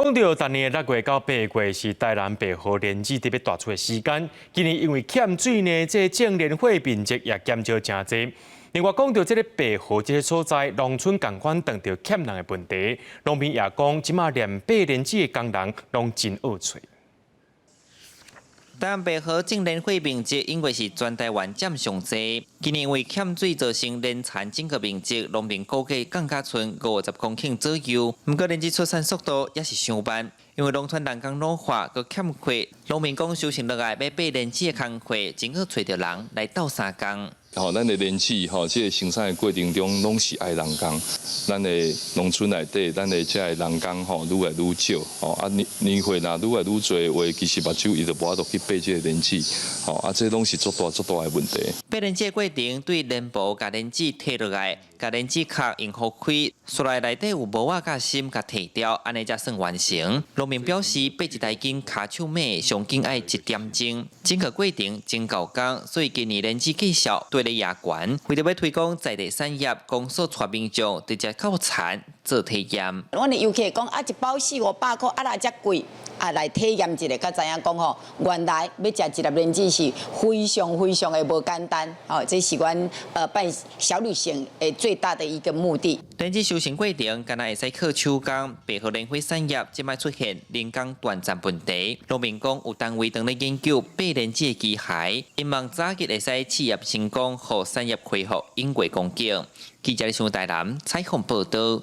講到逐年6月到8月是台南白河蓮子特別大出的時間，今年因為欠水呢，這個種蓮花面積也減少誠濟。另外講到這个白河這个所在，農村仝款碰著欠人的問題，農民也講，這馬連拔蓮子的工人攏真惡揣。台南白河種蓮花面積因為是全台灣佔上濟，今年因為欠水造成蓮田整個面積，農民估計降甲賰50公頃左右。毋過蓮子出產速度也是傷慢，因為農村人工老化，閣欠缺，農民講收成落來欲拔蓮子的工課，真好揣著人來鬥相共。吼，咱的蓮子吼，這个生產的過程中攏是愛人工。咱的農村內底，咱的這个人工吼，愈來愈少。吼，啊年年歲若愈來愈濟的話，其實目睭伊就無法度去拔這个蓮子。吼，啊，這攏是足大足大的問題。拔蓮子的過程，對蓮婆共蓮子提落來，共蓮子殼用予開，紲來內底有毛仔佮心共提掉，按呢才算完成。農民表示，拔一大斤跤手尾上緊愛一點鐘，整個過程真夠工，所以今年蓮子價數對咧也懸。為著欲推廣在地產業，公所帶民眾直接到田做體驗。阮的遊客講啊，一包四五百箍，啊若遮貴，啊來體驗一下，才知影講吼，原來欲食一粒蓮子是非常非常的無簡單。吼，這是阮辦小旅行的最大的一個目的。蓮子收成過程，敢若會使靠手工，白河蓮花產業這擺出現人工斷層問題。農民講有單位當咧研究拔蓮子的機械，希望早日會使試驗成功，予產業恢復永續光景。記者李上台南採訪報導。